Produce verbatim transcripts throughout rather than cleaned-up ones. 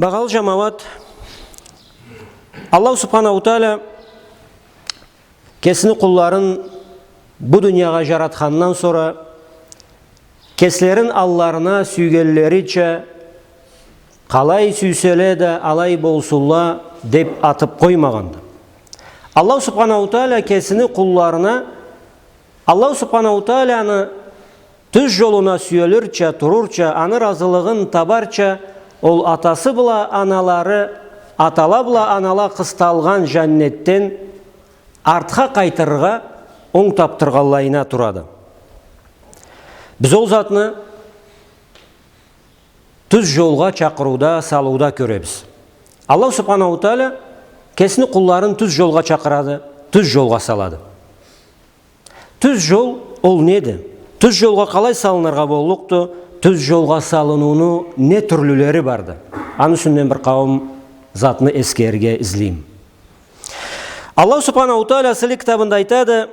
Багъалы джамауат, Аллаху Субханаху Тааля кесини къулларын бу дуниягъа джаратхандан сора, кеслерин алларына сюйгенлерича, къалай сюйселе да, алай болсунла, деб атыб къоймагъанды. Аллаху Субханаху Тааля кесини къулларына Аллаху Субханаху Тааляны тюз джолуна сюелирча, турурча, аны разылыгъын табарча, ол атасы бла аналары, атала бла анала къысталгъан джаннетден артха къайтыргъа онг табдыргъанлайына турады. Биз ол затны тюз джолгъа чакъырыуда, салыуда кёребиз. Аллаху Субханаху Тааля кесини къулларын тюз джолгъа чакъырады, тюз джолгъа салады. Тюз джол ол неди? Тюз джолгъа къалай салыныргъа боллукъду? Тюз джолгъа салыныуну не тюрлюлери барды? Аны юсюнден бир къауум затны эсгерирге излейме. Аллаху Субханаху Тааля сыйлы китабында айтады: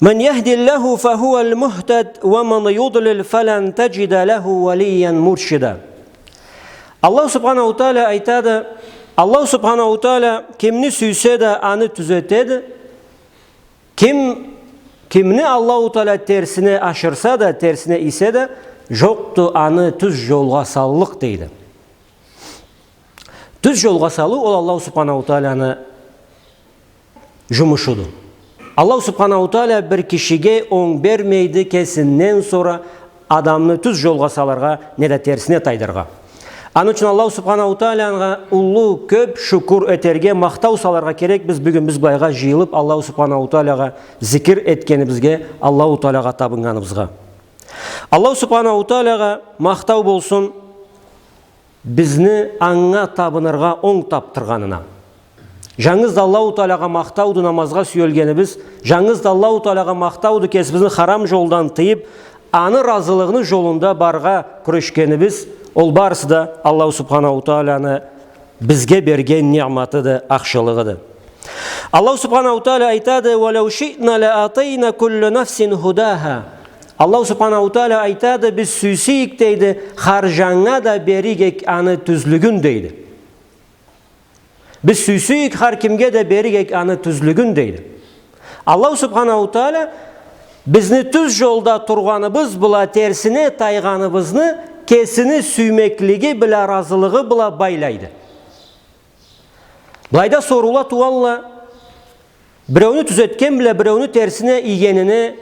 «من يهد الله فهو المهتد ومن يضلل فلن تجد له وليا مرشدا». Аллаху Субханаху Тааля айтады, Аллаху Субханаху Тааля кимни сюйсе да, аны тюзетеди. Ким, кимни Аллаху Тааля терсине ашырса да, терсине ийсе да, джокъду аны тюз джолгъа саллыкъ, дейди. Тюз джолгъа салыу ол Аллаху Субханаху Тааляны джумушуду. Аллаху Субханаху Тааля бир кишиге онг бермейди кесинден сора адамны тюз джолгъа салыргъа, неда терсине тайдыргъа. Аны ючюн Аллаху Субханаху Таалягъа уллу, кёб шукур этерге, махтау салыргъа керекбиз. Бюгюн биз былайгъа джыйылыб, Аллаху Субханаху Таалягъа зикир этгенибизге, Аллаху Таалягъа табыннганыбызгъа. Аллаху Субханаху Таалягъа махтау болсун бизни анга табыныргъа онг табдыргъанына. Джангыз да Аллаху Таалягъа махтауду намазгъа сюелгенибиз, джангыз да Аллаху Таалягъа махтауду кесибизни харам джолдан тыйыб, аны разылыгъыны джолунда баргъа кюрешгенибиз. Ол барысы да Аллаху Субханаху Тааляны бизге берген ниъматыды, ахшылыгъыды. Аллаху Субханаху Тааля айтады: «ولو شئنا لآتينا كل نفس هداها». Аллаху Субханаху Тааля айтады: «Биз сюйсек, дейди, хар джаннга да беририк эк аны тюзлюгюн», дейди. «Биз сюйсек, хар кимге да беририк эк аны тюзлюгюн», дейди. Аллаху Субханаху Тааля бизни тюз джолда тургъаныбыз бла терсине тайгъаныбызны кесини сюймеклиги бла, разылыгъы бла байлайды. Былайда соруула тууалла, биреуню тюзетген бла биреуню терсине ийгенине,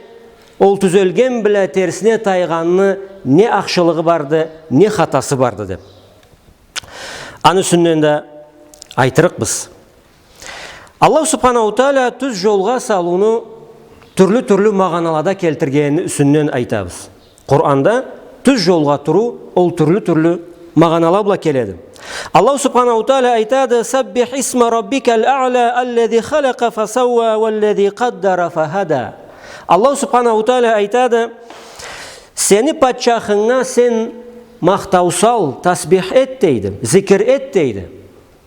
ол тюзелген бла терсине тайгъанны не ахшылыгъы барды, не хатасы барды деб. Аны юсюнден да айтырыкъбыз. Аллаху Субханаху Тааля тюз джолгъа салыуну тюрлю-тюрлю магъаналада келтиргенини юсюнден айтабыз. Къуранда тюз джолгъа туруу ол тюрлю-тюрлю магъанала бла келеди. Аллаху Субханаху Тааля айтады: «سبح اسم ربك الأعلى الذي خلق فسوى والذي قدر فهدى». Аллаху Субханаху Тааля айтады: «Сени патчахынга сен махтау сал, тасбих эт, — дейди, — зикир эт, — дейди.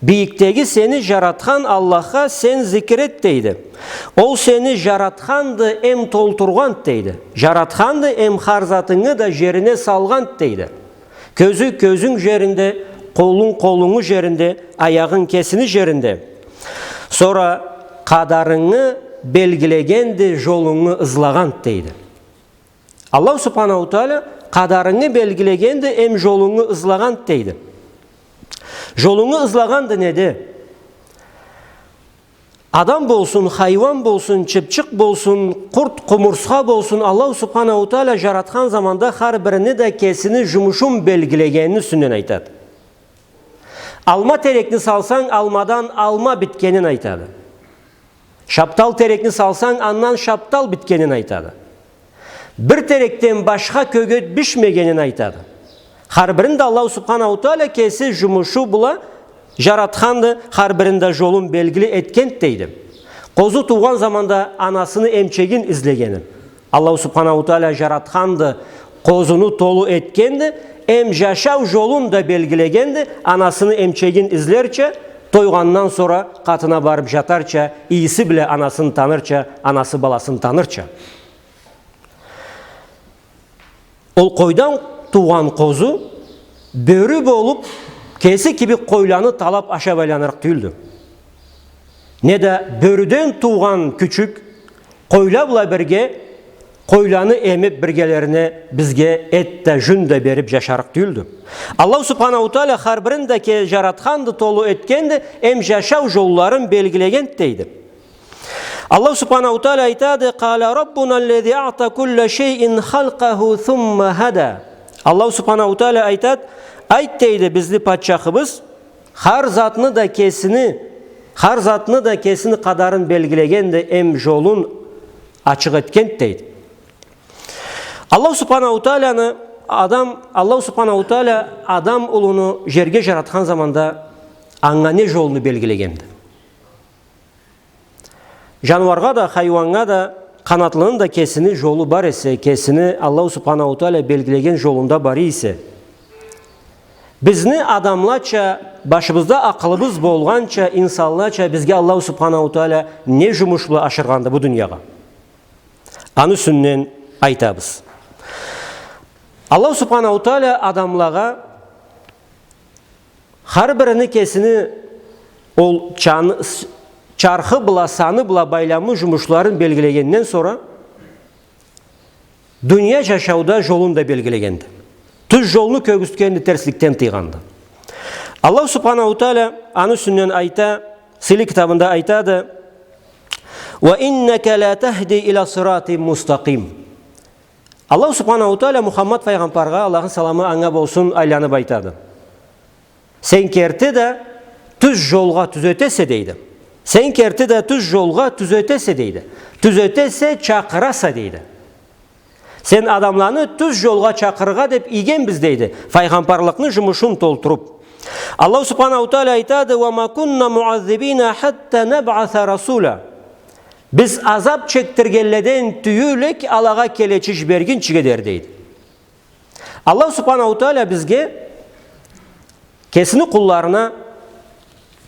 — Бийикдеги сени джаратхан Аллахха сен зикир эт, — дейди. — Ол сени джаратханды эм толтургъанд, — дейди. — Джаратханды эм хар затынгы да джерине салгъанд, — дейди. — Кёзю кёзюнг джеринде, къолунг къолунгу джеринде, аягъынг кесини джеринде. Сора къадарынгы белгилегенди, джолунгу ызлагъанд», — дейди. Аллаху Субханаху Тааля къадарынгы белгилегенди эм джолунгу ызлагъанд, дейди. Джолунгу ызлагъанды неди? Адам болсун, хайуан болсун, чыпчыкъ болсун, къурт, къумурсха болсун, Аллаху Субханаху Тааля джаратхан заманда хар бирини да кесини джумушун белгилегенини юсюнден айтады. Алма терекни салсанг, алмадан алма битгенин айтады. Шаптал терекни салсанг, андан шаптал битгенин айтады. Бир терекден башха кёгет бишмегенин айтады. Хар бирин да Аллаху Субханаху Тааля кеси джумушу бла джаратханды, хар бирин да джолун белгили этгенд, дейди. Къозу туугъан заманда анасыны эмчегин излегени. Аллаху Субханаху Тааля джаратханды, къозуну толу этгенди, эм джашау джолун да белгилегенди, анасыны эмчегин излерча, тойгъандан сора къатына барыб джатарча, ийиси бла анасын танырча, анасы баласын танырча. Ол къойдан туугъан къозу бёрю болуб, кеси кибик къойланы талап ашап айланырыкъ тюйюлдю. Неда бёрюден туугъан кючюк къойла бла бирге къойланы эмип, биргелерине бизге эт да, жюн да берип жашарыкъ тюйюлдю. Аллаху Субханаху Тааля хар бирин да ке-, жаратханды, толу этгенди, эм жашау жолларын белгилегенди, дейди. Аллаху Субханаху Тааля айтады: «Къаля Раббуна аллази аъта кулля шайин халкъаху сумма хада». Аллаху Субханаху Тааля айтады: «Айт, — дейди, — бизни патчахыбыз хар затны да кесини, хар затны да кесини къадарын белгилегенди, эм жолун ачыкъ этгенди», — дейди. Аллаху Субханаху Тааляны Адам, Аллаху Субханаху Тааля Адам улуну жерге жаратхан заманда анга не жолну белгилегенди? Жаныуаргъа да, хайыуаннга да, къанатлыны да кесини жолу бар эсе, кесини Аллаху Субханаху Тааля белгилеген жолунда бара эсе, бизни адамлача, башыбызда акъылыбыз болгъанча, инсанлача бизге Аллаху Субханаху Тааля не жумуш бла ашыргъанды бу дуниягъа? Аны юсюнден айтабыз. Аллаху Субханаху Тааля адамлагъа хар бирини кесини ол чан-, с-, чархы бла, саны бла байламлы жумушларын белгилегенден сора, дуния жашауда жолун да белгилегенди. Тюз жолну кёргюзтгенди, терсликден тыйгъанды. Аллаху Субханаху Тааля аны юсюнден айта, сыйлы китабында айтады: «Ва иннака ла тахди иля сыратин мустакъим». Аллаху Субханаху Тааля Мухаммад файгъамбаргъа, Аллахны саламы анга болсун, айланып айтады: «Сен керти да тюз жолгъа тюзетесе», — дейди. «Сен керти да тюз жолгъа тюзетесе», — дейди. «Тюзетесе, чакъыраса», — дейди. «Сен адамланы тюз жолгъа чакъырыргъа деп ийгенбиз», — дейди, файгъамбарлыкъны жумушун толтуруп. Аллаху Субханаху Тааля айтады: «Ва ма кунна муаззибина хатта набъаса расуля». Биз азап чекдиргенледен тюйюл эк алагъа келечи жибергинчиге дери, дейди. Аллаху Субханаху Тааля бизге, кесини къулларына,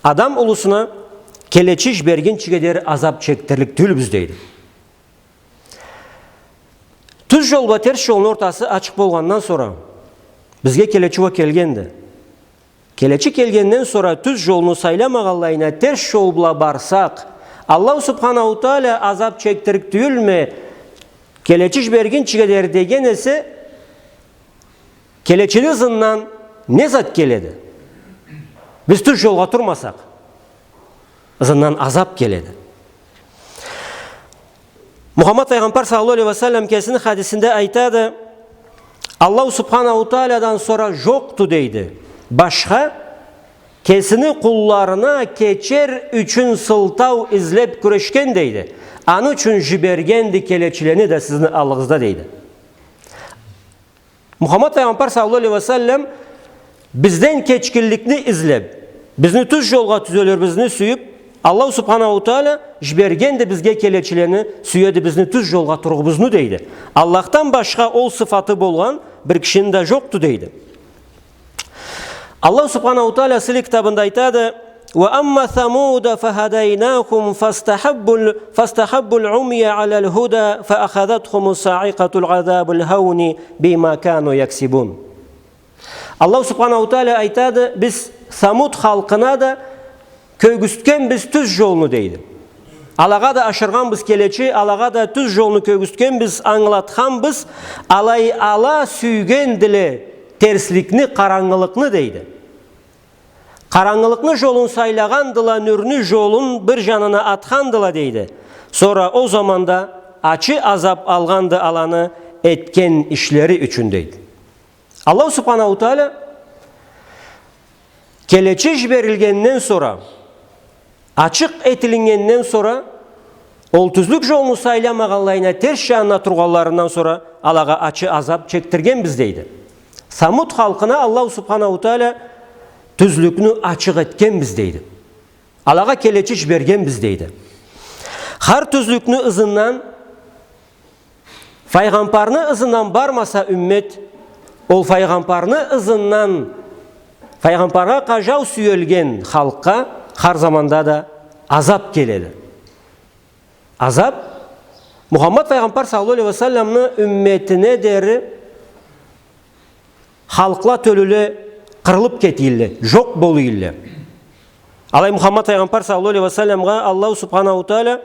адам улусуна келечи жибергинчиге дери азап чекдирлик тюйюлбюз, дейди. Тюз жол бла терс жолну ортасы ачыкъ болгъандан сора, бизге келечи уа келгенди. Келечи келгенден сора тюз жолну сайламагъанлайына терс жол бла барсакъ, Аллаху Субханаху Тааля азап чекдирлик тюйюлме, келечи жибергинчиге дери деген эсе, келечини ызындан не зат келеди? Биз тюз жолгъа турмасакъ, ызындан азап келеди. Мухаммад файгъамбар саллаллаху алейхи ва саллам кесини хадисинде айтады: «Аллаху Субханаху Таалядан сора жокъду, — дейди, — башха кесини къулларына кечер ючюн сылтау излеп кюрешген, — дейди. — Аны ючюн жибергенди келечилени да сизни аллыгъызда», — дейди. Мухаммад файгъамбар саллаллаху алейхи ва саллам бизден кечгинликни излеп, бизни тюз жолгъа тюзелирибизни сюйюп, Аллаху Субханаху Тааля жибергенди бизге келечилени, сюеди бизни тюз жолгъа турурубузну, дейди. Аллахдан башха ол сыфаты болгъан бир кишини да жокъду, дейди. Аллаху Субханаху Тааля сыйлы китабында айтады: «Ва амма Самуда фахадайнахум фастахаббул, фастахаббул умя аляль худа фаахазатхумус саикъату алязабуль хауни бима кану яксибун». Аллаху Субханаху Тааля айтады: «Биз Самуд халкъына да кёргюзтгенбиз тюз жолну», — дейди. Алагъа да ашыргъанбыз келечи, алагъа да тюз жолну кёргюзтгенбиз, ангылатханбыз, алай ала сюйгендиле терсликни, къарангылыкъны, дейди. Къарангылыкъны жолун сайлагъандыла, нюрню жолун бир жанына атхандыла, дейди. Сора ол заманда ачы азап алгъанды аланы этген ишлери ючюн, дейди. Аллаху Субханаху Тааля келечи жиберилгенден сора, ачыкъ этилингенден сора, ол тюзлюк жолну сайламагъанлайына, терс жанына тургъанларындан сора, алагъа ачы азап чекдиргенбиз, дейди. Самуд халкъына Аллаху Субханаху Тааля тюзлюкню ачыкъ этгенбиз, дейди. Алагъа келечи жибергенбиз, дейди. Хар тюзлюкню ызындан, файгъамбарны ызындан бармаса уммет, ол файгъамбарны ызындан, файгъамбаргъа къажау сюелген халкъгъа хар заманда да азап келеди. Азап Мухаммад файгъамбар саллаллаху алейхи ва салламны умметине дери халкъла тёлюле къырылып кетийле, жокъ болуйле. Алай Мухаммад файгъамбар саллаллаху алейхи ва салламгъа Аллаху субханаху ва тааля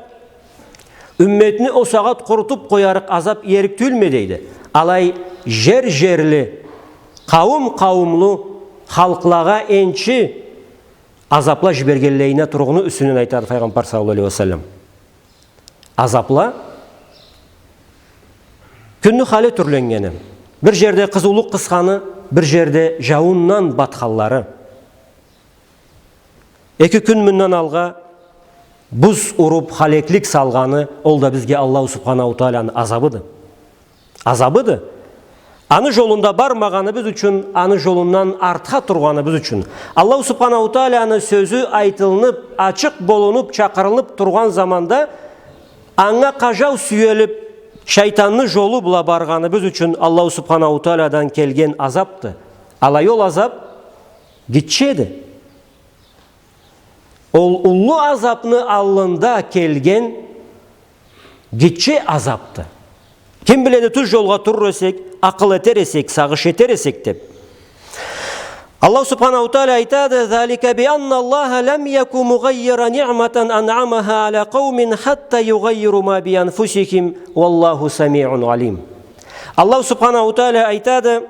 умметни ол сагъат къурутуп къоярыкъ азап иерик тюйюлме дейди. Алай жер-жерли, къауум-къауумлу халкълагъа энчи азапла жибергенлейине туругъуну юсюнден айтады файгъамбар саллаллаху алейхи ва саллам. Азапла кюнню халы тюрленнгени. Бир жерде къызыулукъ къысханы, бир жерде жауундан батханлары. Эки кюн мындан алгъа буз уруп, халеклик салгъаны, ол да бизге Аллаху субханаху тааляны азабыды. Азабыды. Аны жолунда бармагъаныбыз ючюн, аны жолундан артха тургъаныбыз ючюн. Аллаху субханаху тааляны сёзю айтылынып, ачыкъ болунуп, чакъырылып тургъан заманда анга къажау сюелип, шайтанны жолу бла баргъаныбыз ючюн Аллаху субханаху таалядан келген азапды. Алай ол азап гитчеди. Ол уллу азапны аллында келген гитче азапды. Ким биледи, тюз жолгъа турур эсек, акъыл этер эсек, сагъыш этер эсек деп. Аллаху субханаху тааля айтады: «Залика би анна Аллаха лам яку мугъаййира ниъматан анъамаха аля къаумин хатта югъаййиру ма би анфусихим, валлаху самиъун алим». Аллаху субханаху тааля айтады,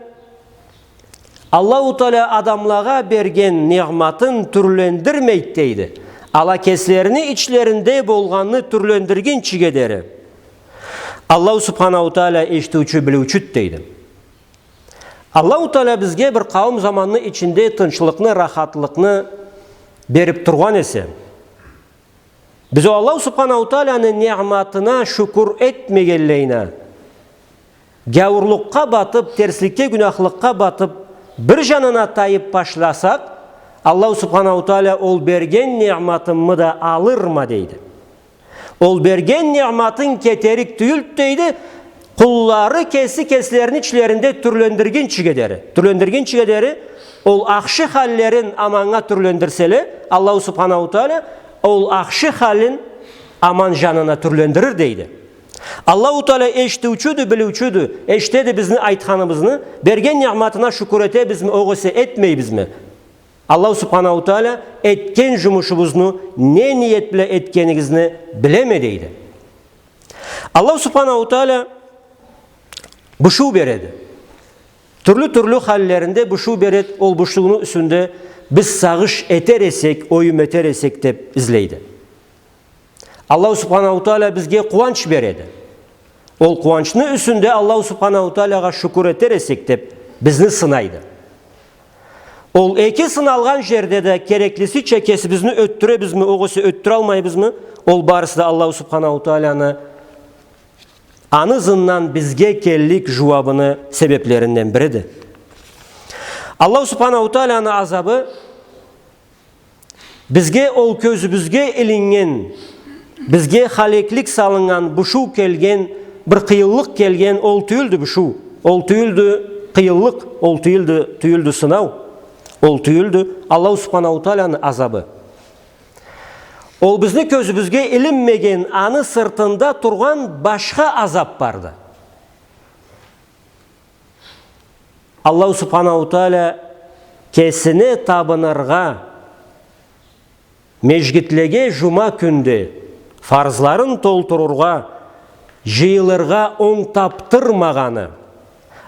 Аллаху Тааля адамлагъа берген ниъматын тюрлендирмейди, дейди. Ала кеслерини ичлеринде болгъанны тюрлендиргинчиге дери. Аллаху Субханаху Тааля эшитиучю, билиучюдю, дейди. Аллаху Тааля бизге бир къауум заманны ичинде тынчлыкъны, рахатлыкъны берип тургъан эсе, биз ол Аллаху Субханаху Тааляны ниъматына шукур этмегенлейине, гяуурлукъгъа батып, терсликге, гюнахлыкъгъа батып, бир жанына тайып башласакъ, Аллаху Субханаху Тааля ол берген ниъматымы да алырма, дейди. Ол берген ниъматын кетерик тюйюлдю, дейди. Къуллары кеси кеслерини ичлеринде тюрлендиргинчиге дери. Тюрлендиргинчиге дери, ол ахшы халлерин аманнга тюрлендирселе, Аллаху Субханаху Тааля ол ахшы халин аман жанына тюрлендирир, дейди. Аллаху Тааля эшитиучюдю, билиучюдю, эшитеди бизни айтханыбызны, берген ниъматына шукур этебизми, огъесе этмейбизми? Аллаху Субханаху Тааля этген жумушубузну не ниет бла этгенигизни билеме, дейди. Аллаху Субханаху Тааля бушуу береди. Тюрлю-тюрлю халлеринде бушуу береди, ол бушууну юсюнде биз сагъыш этер эсек, оюм этер эсек деп излейди. Аллаху Субханаху Тааля бизге къууанч береди. Ол къууанчны юсюнде Аллаху Субханаху Таалягъа шукур этер эсек деп бизни сынайды. Ол эки сыналгъан жерде да кереклисича кесибизни ётдюребизми, огъесе ётдюралмайбызмы, ол барысы да Аллаху Субханаху Тааляны аны ызындан бизге келлик жууабыны себеплеринден бириди. Аллаху Субханаху Тааляны азабы бизге ол кёзюбюзге илиннген, бизге халеклик салыннган, бушуу келген, бир къыйынлыкъ келген, ол тюйюлдю бушуу, ол тюйюлдю къыйынлыкъ, ол тюйюлдю, тюйюлдю сынау, ол тюйюлдю Аллаху Субханаху Тааляны азабы. Ол бизни кёзюбюзге илинмеген, аны сыртында тургъан башха азап барды. Аллаху Субханаху Тааля кесине табыныргъа, межгитлеге жума кюнде фарзларын толтурургъа, жыйылыргъа онг тапдырмагъаны,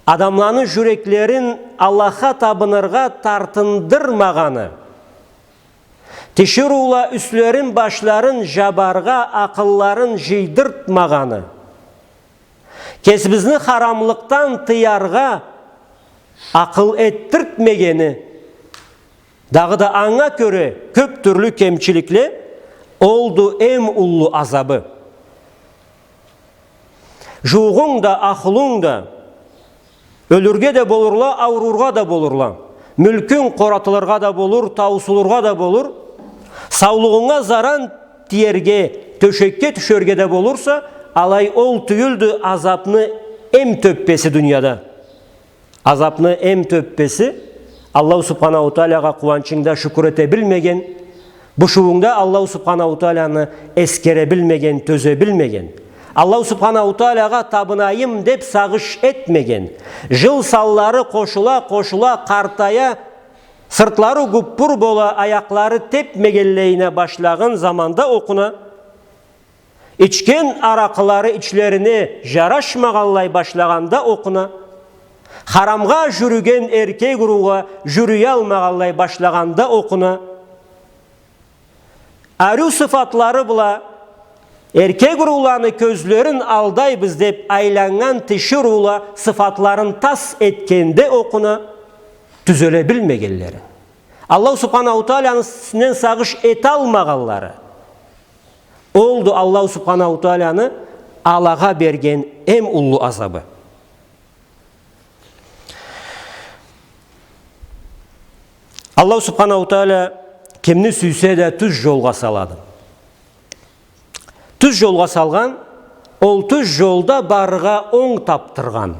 адамланы жюреклерин Аллахха табыныргъа тартындырмагъаны, тиширыула юслерин, башларын жабаргъа акъылларын жыйдыртмагъаны, кесибизни харамлыкъдан тыяргъа акъыл этдиртмегени, дагъыда анга кёре кёп тюрлю кемчиликле, олду эм уллу азабы. Жууугъунг да, ахлунг да ёлюрге да болурла, ауруургъа да болурла. Мюлкюнг къоратылыргъа да болур, тауусулургъа да болур. Саулугъунга заран тиерге, тёшекге тюшерге да болурса, алай ол тюйюлдю азапны эм тёппеси дунияда. Азапны эм тёппеси — Аллаху Субханаху Таалягъа къууанчынгда шукур эте билмеген, бушуунгда Аллаху Субханаху Тааланы эсгере билмеген, тёзе билмеген, Аллаху Субханаху Таалягъа табынайым деп сагъыш этмеген, жыл санлары къошула-къошула, къартая, Сыртлары гуппур бола, аякълары тепмегенлейине башлагъан заманда окъуна, ичген аракъылары ичлерине жарашмагъанлай башлагъанда окъуна, харамгъа жюрюген эркек уругъа жюрюялмагъанлай башлагъанда окъуна, ариу сыфатлары бла эркек урууланы кёзлерин алдайбыз деп айланнган тиширыула сыфатларын тас этгенде окъуна, тюзеле билмегенлери, Аллаху Субханаху Тааланы юсюнден сагъыш эталмагъанлары. Олду Аллаху Субханаху Тааланы алагъа берген эм уллу азабы. Аллаху Субханаху Таала кимни сюйсе да тюз жолгъа салады. Тюз жолгъа салгъан, ол тюз жолда барыргъа онг тапдыргъан.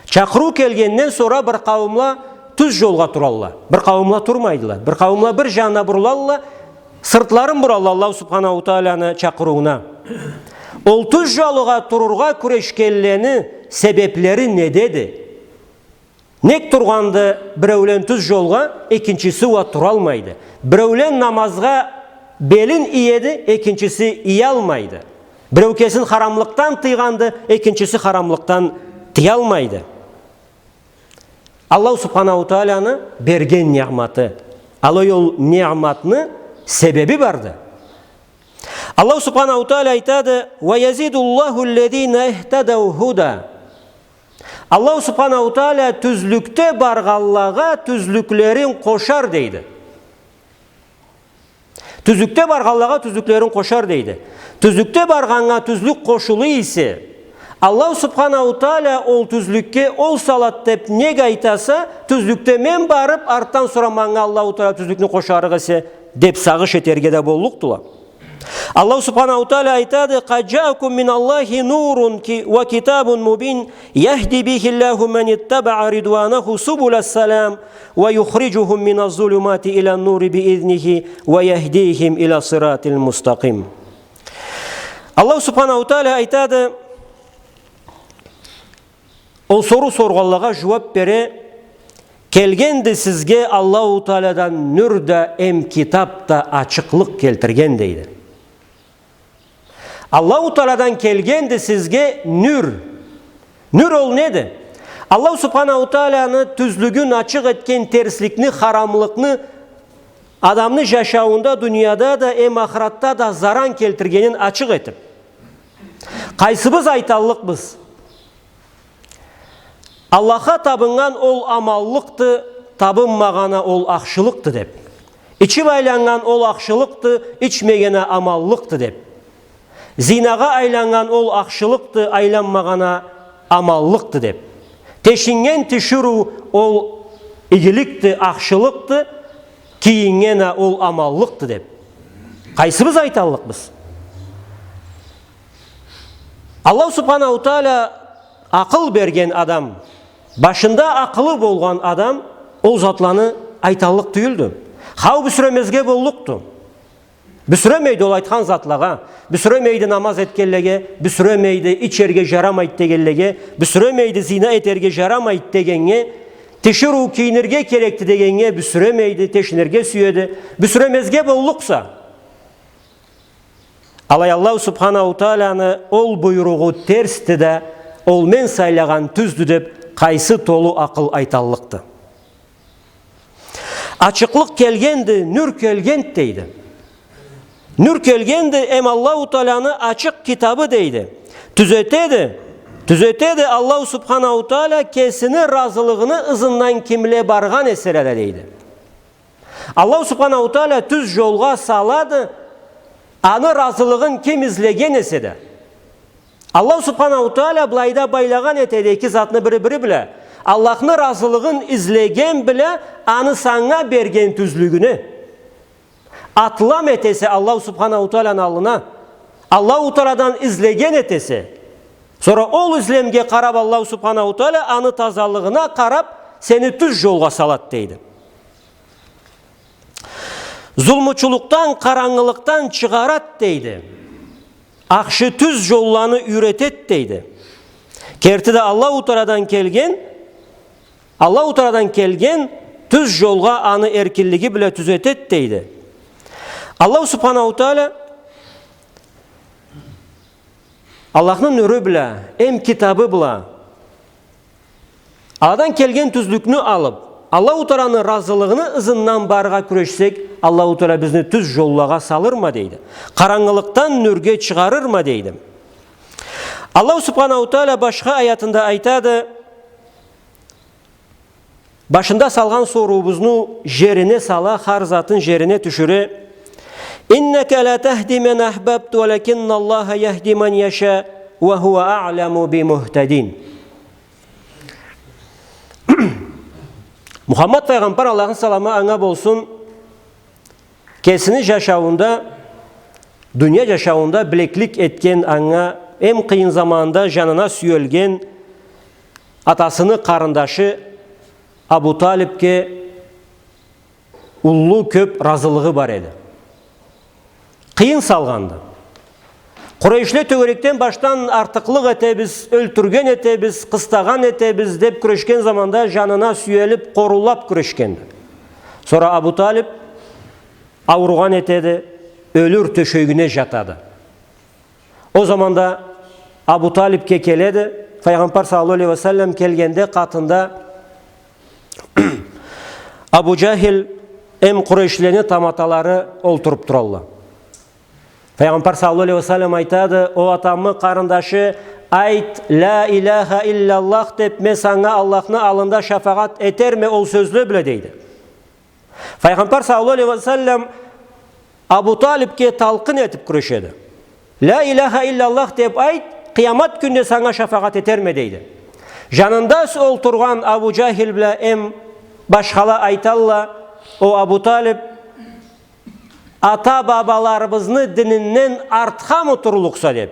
Чакъырыу келгенден сора бир къауумла тюз жолгъа туралла, бир къауумла турмайдыла, бир къауумла бир жанына бурулалла, сыртларын буралла Аллаху Субханаху Тааланы чакъырыуна. Ол тюз жолгъа турургъа кюрешгенлени себеплери недеди? Нек тургъанды биреулен тюз жолгъа, экинчиси уа туралмайды? Биреулен намазгъа белин иеди, экинчиси иялмайды. Биреу кесин харамлыкъдан тыйгъанды, экинчиси харамлыкъдан тыялмайды. Аллаху Субханаху Тааланы берген ниъматы. Алай ол ниъматны себеби барды. Аллаху Субханаху Таала айтады: «Ва язидуллаху ллазина ихтадау худа». Аллаху Субханаху Таала тюзлюкде баргъанлагъа тюзлюклерин къошар, дейди. Тюзлюкде баргъанлагъа тюзлюклерин къошар, дейди. Тюзлюкде баргъаннга тюзлюк къошулу эсе, Аллаху Субханаху Таала ол тюзлюкге ол салат деп нек айтаса, тюзлюкде мен барып, артдан сора манга Аллаху Таала тюзлюкню къошарыкъ эсе, деп сагъыш этерге да боллукъдула. Аллаху Субханаху Таала айтады: «Къад жаакум миналлахи нурун ки-, ва китабун мубин, яхди бихиллаху ман иттабаа ридванаху субула салам, ва юхриджухум мина зулумати ила нури би изнихи, ва яхдихим ила сиратил мустакъим». Аллаху Субханаху Таала айтады, ол соруу соргъанлагъа жууап бере: «Келгенди сизге Аллаху Тааладан нюр да, эм китап да ачыкълыкъ келтирген», дейди. Аллаху Тааладан келгенди сизге нюр. Нюр ол неди? Аллаху Субханаху Тааланы тюзлюгюн ачыкъ этген, терсликни, харамлыкъны адамны жашауунда, дунияда да, эм ахыратда да заран келтиргенин ачыкъ этип. Къайсыбыз айталлыкъбыз? Аллахха табыннган ол аманлыкъды, табынмагъан а ол ахшылыкъды деп. Ичип айланнган ол ахшылыкъды, ичмеген а аманлыкъды деп. Зинагъа айланнган ол ахшылыкъды, айланмагъан а аманлыкъды деп. Тешиннген тиширыу ол игиликди, ахшылыкъды, кийиннген а ол аманлыкъды деп. Къайсыбыз айталлыкъбыз? Аллаху Субханаху Таала акъыл берген адам, башында акъылы болгъан адам ол затланы айталлыкъ тюйюлдю. Хау, бюсюремезге боллукъду. Бюсюремейди ол айтхан затлагъа. Бюсюремейди намаз этгенлеге, бюсюремейди ичерге жарамайды дегенлеге, бюсюремейди зина этерге жарамайды дегеннге, тиширыу кийинирге керекди дегеннге бюсюремейди, тешинирге сюеди. Бюсюремезге боллукъса. Алай Аллаху Субханаху Тааланы ол буйругъу терсди да, ол мен сайлагъан тюздю деп къайсы толу акъыл айталлыкъды? Ачыкълыкъ келгенди, нюр келгенди, дейди. Нюр келгенди, эм Аллаху Тааланы ачыкъ китабы, дейди. Тюзетеди, тюзетеди Аллаху Субханаху Таала кесини разылыгъыны ызындан кимле баргъан эселе да, дейди. Аллаху Субханаху Таала тюз жолгъа салады, аны разылыгъын ким излеген эсе да. Аллаху Субханаху Таала былайда байлагъан этеди эки затны бири-бири бла. Аллахны разылыгъын излеген бла аны санга берген тюзлюгюне. Атлам этесе Аллаху Субханаху Тааланы аллына, Аллаху Тааладан излеген этесе, сора ол излемге къарап Аллаху Субханаху Таала аны тазалыгъына къарап сени тюз жолгъа салат, дейди. Зулмучулукъдан, къарангылыкъдан чыгъарат, дейди. Ахшы тюз жолланы юйретет, дейди. Керти да Аллаху Тааладан келген, Аллаху Тааладан келген тюз жолгъа аны эркинлиги бла тюзетед, дейди. Аллаху Субханаху Тааля Аллахны нюрю бла, эм китабы бла, аладан келген тюзлюкню алыб, Аллаху Тааланы разылыгъыны ызындан барыргъа кюрешсек, Аллаху Тааля бизни тюз жоллагъа салырма, дейди. Къарангылыкъдан нюрге чыгъарырма, дейди. Аллаху Субханаху Тааля башха аятында айтады, башында салгъан соруубузну жерине сала, хар затын жерине тюшюре. «إنك لا تهدي من أحببت ولكن الله يهدي من يشاء وهو أعلم بالمهتدين». Мухаммад файгъамбар, Аллахны саламы анга болсун, кесини жашауунда, дуния жашауунда билеклик этген, анга эм къыйын заманда жанына сюелген атасыны къарындашы Абу Талибге уллу кёб разылыгъы бар эди. Къыйын салгъанды. Къурайшле тёгерекден башдан артыкълыкъ этебиз, ёлтюрген этебиз, къыстагъан этебиз деб кюрешген заманда жанына сюелиб, къоруулаб кюрешгенди. Сора Абу Талиб ауругъан этеди, ёлюр тёшегине жатады. Ол заманда Абу Талибге келеди, файгъамбар саллаллаху алейхи ва саллам келгенде къатында Абу Жахил эм къурайшлени таматалары олтуруб туралла. Файгъамбар саллаллаху алейхи ва саллам айтады: «О атамы къарындашы, айт, ля иляха илляллах деб, мен санга Аллахны аллында шафагъат этерме ол сёзле бла», — дейди. Файгъамбар саллаллаху алейхи ва саллам Абу Талибге талкъын этиб кюрешеди. «Ля иляха илляллах деб айт, къыямат кюнде санга шафагъат этерме», — дейди. Жанында с-, олтургъан Абу Жахил бла эм башхала айталла: «О Абу Талиб, ата-бабаларыбызны дининден артхамы турлукъса?» — деб.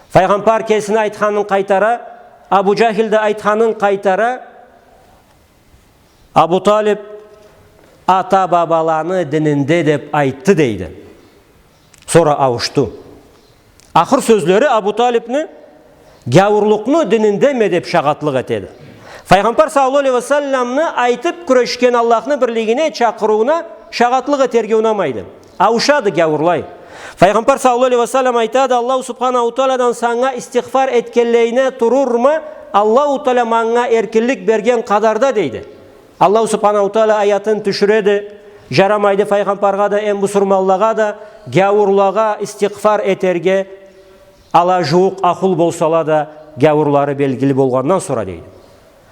Файгъамбар кесини айтханын къайтара, Абу Жахил да айтханын къайтара. Абу Талиб: «Ата-бабаланы дининде», — деб айтды, дейди. Сора ауушду. Ахыр сёзлери Абу Талибни гяуурлукъну дининдеме деб шагъатлыкъ этеди. Файгъамбар саллаллаху алейхи ва салламны айтыб кюрешген Аллахны бирлигине чакъырыуна шагъатлыкъ этерге унамайды. Ауушады, гяуурлай. Файгъамбар саллаллаху алейхи ва саллам айтады: «Аллаху субханаху таалядан санга истигъфар этгенлейине турурма, Аллаху тааля манга эркинлик берген къадарда», — дейди. Аллаху субханаху тааля аятын тюшюреди. Жарамайды файгъамбаргъа да, эм бусурманлагъа да, гяуурлагъа истигъфар этерге, ала жууукъ ахул болсала да, гяуурлары белгили болгъандан сора, дейди.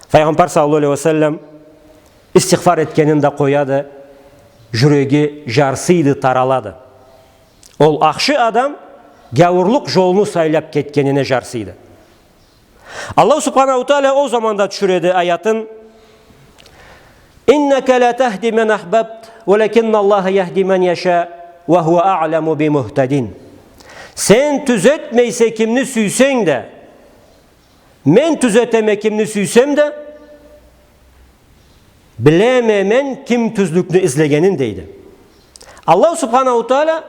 Файгъамбар саллаллаху алейхи ва саллам истигъфар этгенин да къояды, жюреги жарсыйды, таралады. Ол ахшы адам гяуурлукъ жолну сайлаб кетгенине жарсыйды. Аллаху субханаху тааля ол заманда тюшюреди аятын: «إنك لا تهدي من أحببت ولكن الله يهدي من يشاء وهو أعلم بالمهتدين». Сен тюзетмейсе кимни сюйсенг да, мен тюзетеме кимни сюйсем да, билеме мен ким тюзлюкню излегенин, дейди. Аллаху субханаху тааля: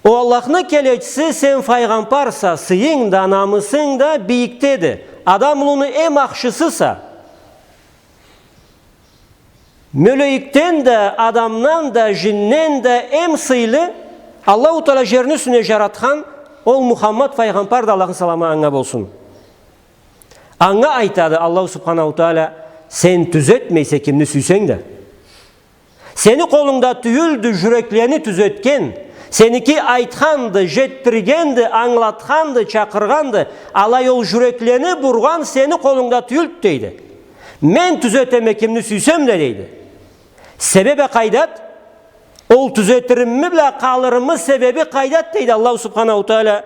«О Аллахны келечиси, сен файгъамбарса, сыйынг да, намысынг да бийикдеди. Адам улуну эм ахшысыса. Мёлейикден да, адамдан да, жинден да эм сыйлы Аллаху тааля жерни юсюне жаратхан ол Мухаммад файгъамбарды, Аллахны саламы анга болсун». Анга айтады Аллаху субханаху тааля: «Сен тюзетмейсе кимни сюйсенг да. Сени къолунгда тюйюлдю жюреклени тюзетген, сеники айтханды, жетдиргенди, ангылатханды, чакъыргъанды, алай ол жюреклени бургъан сени къолунгда тюйюлдю», — дейди. «Мен тюзетеме кимни сюйсем да», — дейди. Себеби къайдады? Ол тюзетирими бла къалырымы себеби къайдады, дейди Аллаху субханаху тааля.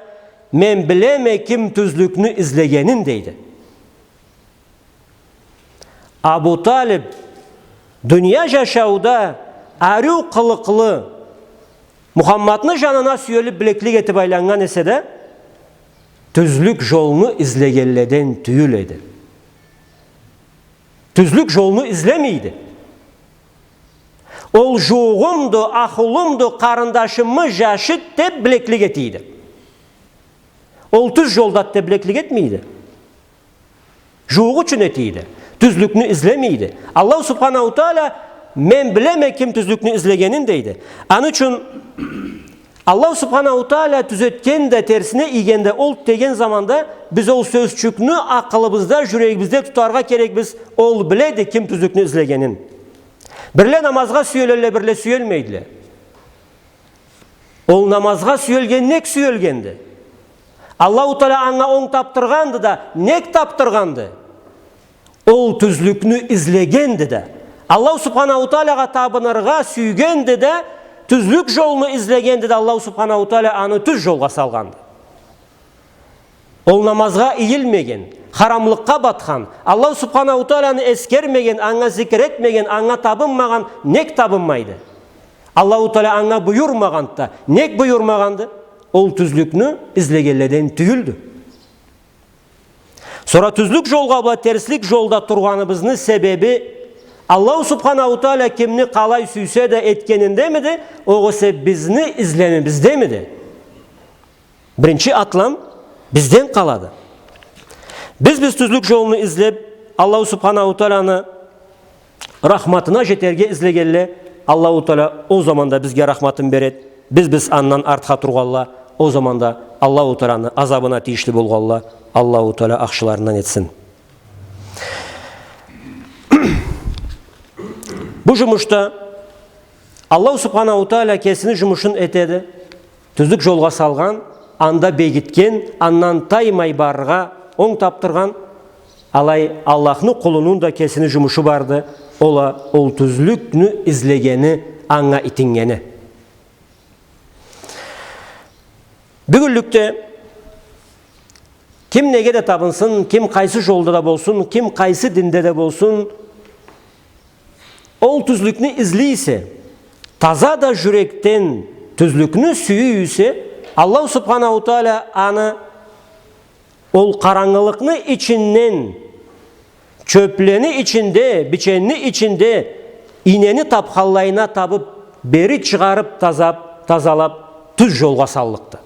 Мен билеме ким тюзлюкню излегенин, дейди. Абу Талиб дуния жашауда ариу къылыкълы, Мухаммадны жанына сюелиб, билеклик этиб айланнган эсе да, тюзлюк жолну излегенледен тюйюл эди. Тюзлюк жолну излемейди. Ол жуугъумду, ахулумду, къарындашымы, жашыды деб билеклик этийди. Ол тюз жолдады деб билеклик этмейди. Жуугъу ючюн этийди. тюзлюкню излемейди. Аллаху Субханаху Тааля: «Мен билеме ким тюзлюкню излегенин», — дейди. Аны ючюн Аллаху Субханаху Тааля тюзетген да, терсине ийген да ол деген заманда биз ол сёзчюкню акъылыбызда, жюрегибизде тутаргъа керекбиз. Ол биледи ким тюзлюкню излегенин. Бирле намазгъа сюелелле, бирле сюелмейдиле. Ол намазгъа сюелген нек сюелгенди? Аллаху Тааля анга онг тапдыргъанды да, нек тапдыргъанды? Ол тюзлюкню излегенди да, Аллаху Субханаху Тааляга табыныргъа сюйгенди да, тюзлюк жолну излегенди да, Аллаху Субханаху Тааля аны тюз жолгъа салгъанды. Ол намазгъа ийилмеген, харамлыкъгъа батхан, Аллаху Субханаху Тааляны эсгермеген, анга зикир этмеген, анга табынмагъан нек табынмайды? Аллаху Тааля анга буюрмагъанды да, нек буюрмагъанды? Ол тюзлюкню излегенледен тюйюлдю. Сора тюзлюк жолгъа бла терслик жолда тургъаныбызны себеби Аллаху Субханаху Тааля кимни къалай сюйсе да этгениндемиди, огъесе бизни излемибиздемиди? Биринчи атлам бизден къалады. Биз, биз тюзлюк жолну излеп, Аллаху Субханаху Тааляны рахматына жетерге излегенле, Аллаху Тааля ол заманда бизге рахматын беред. Биз, биз андан артха тургъанла, ол заманда Аллаху Тааляны азабына тийишли болгъанла, Аллаху Тааля ахшыларындан этсин. Бу жумушда Аллаху Субханаху Тааля кесини жумушун этеди. Тюзлюк жолгъа салгъан, анда бегитген, андан таймай барыргъа онг тапдыргъан. Алай Аллахны къулуну да кесини жумушу барды. Ол а ол тюзлюкню излегени, анга итиннгени. Бюгюнлюкде ким неге да табынсын, ким къайсы жолда да болсун, ким къайсы динде да болсун, ол тюзлюкню излей эсе, таза да жюрекден тюзлюкню сюе эсе, Аллаху Субханаху Тааля аны ол къарангылыкъны ичинден, чёплени ичинде, биченни ичинде ийнени табханлайына табып, бери чыгъарып, тазап, тазалап, тюз жолгъа саллыкъды.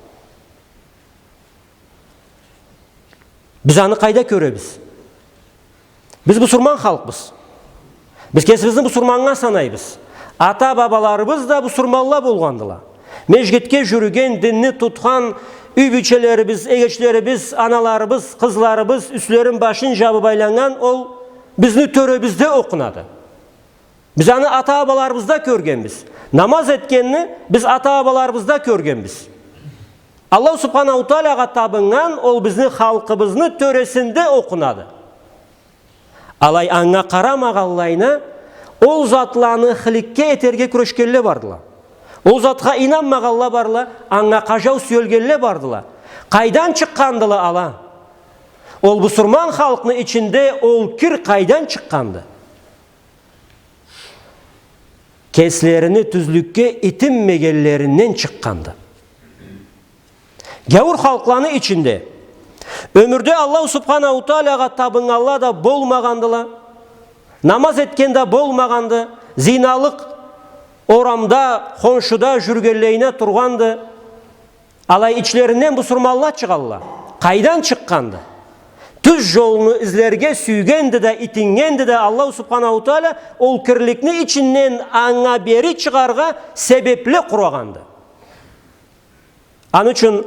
Биз аны къайда кёребиз? Биз бусурман халкъбыз. Биз кесибизни бусурманнга санайбыз. Ата-бабаларыбыз да бусурманла болгъандыла. Межгитге жюрюген, динни тутхан, юй бийчелерибиз, эгечлерибиз, аналарыбыз, къызларыбыз юслерин, башын жабып айланнган, ол бизни тёребизде окъунады. Биз аны ата-бабаларыбызда кёргенбиз. Намаз этгенни биз ата-бабаларыбызда кёргенбиз. Аллаху Субханаху Таалягъа табыннган ол бизни халкъыбызны тёресинде окъунады. Алай анга къарамагъанлайына, ол затланы хыликке этерге кюрешгенле бардыла. Ол затха ийнанмагъанла барла, анга къажау сюелгенле бардыла. Къайдан чыкъгъандыла ала? Ол бусурман халкъны ичинде ол кир къайдан чыкъгъанды? Кеслерини тюзлюкге итинмегенлеринден чыкъгъанды. Гяуур халкъланы ичинде ёмюрде Аллаху Субханаху Таалягъа табыннганла да болмагъандыла, намаз этген да болмагъанды, зиналыкъ орамда, хоншуда жюрюгенлейине тургъанды. Алай ичлеринден бусурманла чыгъалла. Къайдан чыкъгъанды? Тюз жолну излерге сюйгенди да, итиннгенди да Аллаху Субханаху Тааля, ол кирликни ичинден анга бери чыгъаргъа себепле къурагъанды. Аны ючюн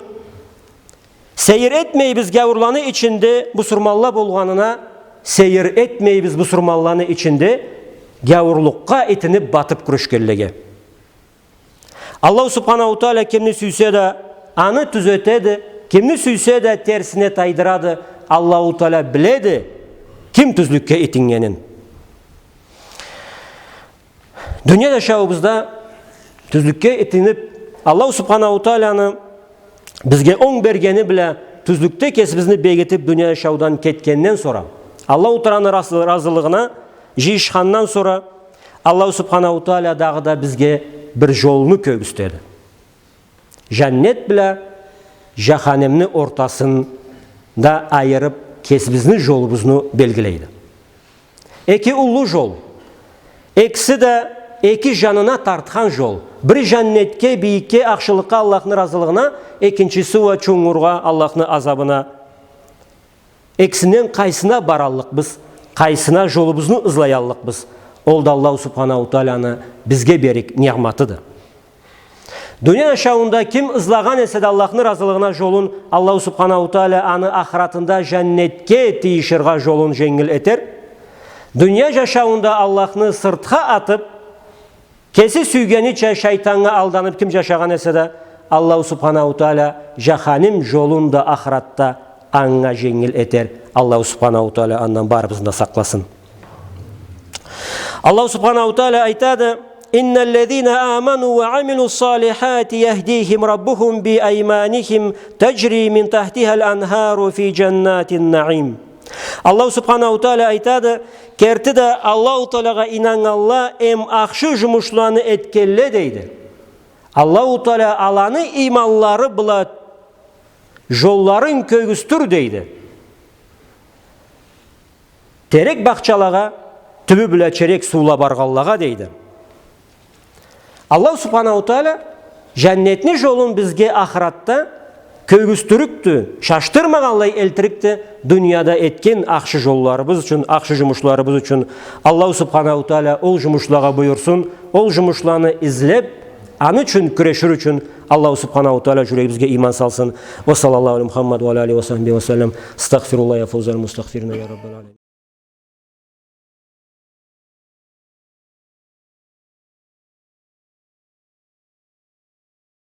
сейир этмейбиз гяуурланы ичинде бусурманла болгъанына, сейир этмейбиз бусурманланы ичинде гяуурлукъгъа итинип батып кюрешгенлеге. Аллаху Субханаху Таалә кимни сюйсе да, аны тюзетеди, кимни сюйсе да, терсине тайдырады. Аллаху Таалә биледи, ким тюзлюкге итиннгенин. Дуния жашауубузда тюзлюкге итинип, Аллаху Субханаху Тааляны бизге онг бергени бла тюзлюкде кесибизни бегитип, дуния жашаудан кетгенден сора, Аллаху Тааланы разы-, разылыгъына жыйышхандан сора, Аллаху Субханаху Тааля дагъыда бизге бир жолну кёргюзтеди. Жаннет бла жаханимни ортасында айырып, кесибизни жолубузну белгилейди. Эки уллу жол. Экиси да эки жанына тартхан жол. Бири жаннетге, бийикге, ахшылыкъгъа, Аллахны разылыгъына, экинчиси уа чунгургъа, Аллахны азабына. Экисинден къайсына бараллыкъбыз? къайсына жолубузну ызлаяллыкъбыз, ол да Аллаху Субханаху Тааланы бизге берик ниъматыды. Дуния жашауунда ким ызлагъан эсе да Аллахны разылыгъына жолун, Аллаху Субханаху Таала аны ахыратында жаннетге тыйышыргъа жолун женгил этер. Дуния жашауунда Аллахны сыртха атып, кеси сюйгенича шайтаннга алданып ким жашагъан эсе да, Аллаху Субханаху Таала жаханим жолун да ахыратда анга женгил этер. Аллаху Субханаху Таала андан барыбызны да сакъласын. Аллаху Субханаху Таала айтады: «إن الذين آمنوا وعملوا الصالحات يهديهم ربهم بأيمانهم تجري من تحتها الأنهار في جنات النعيم». Аллаху Субханаху Таала айтады: «Керти да Аллаху Таалагъа ийнаннганла эм ахшы жумушланы этгенле, — дейди, — Аллаху Таала аланы ийманлары бла жолларын кёргюзтюр, — дейди, — терек бахчалагъа, тюбю бла черек суула баргъанлагъа», — дейди. Аллаху Субханаху Таала жаннетни жолун бизге ахыратда кёргюзтюрюкдю, шашдырмагъанлай элтирикди, дунияда этген ахшы жолларыбыз ючюн, ахшы жумушларыбыз ючюн. Аллаху Субханаху Таала ол жумушлагъа буюрсун, ол жумушланы излеп, аны ючюн кюрешир ючюн Аллаху Субханаху Таала жюрегибизге ийман салсын. وصلى الله على محمد وعلى آله وصحبه وسلم. أستغفر الله يا فوز المستغفرين يا رب العالمين.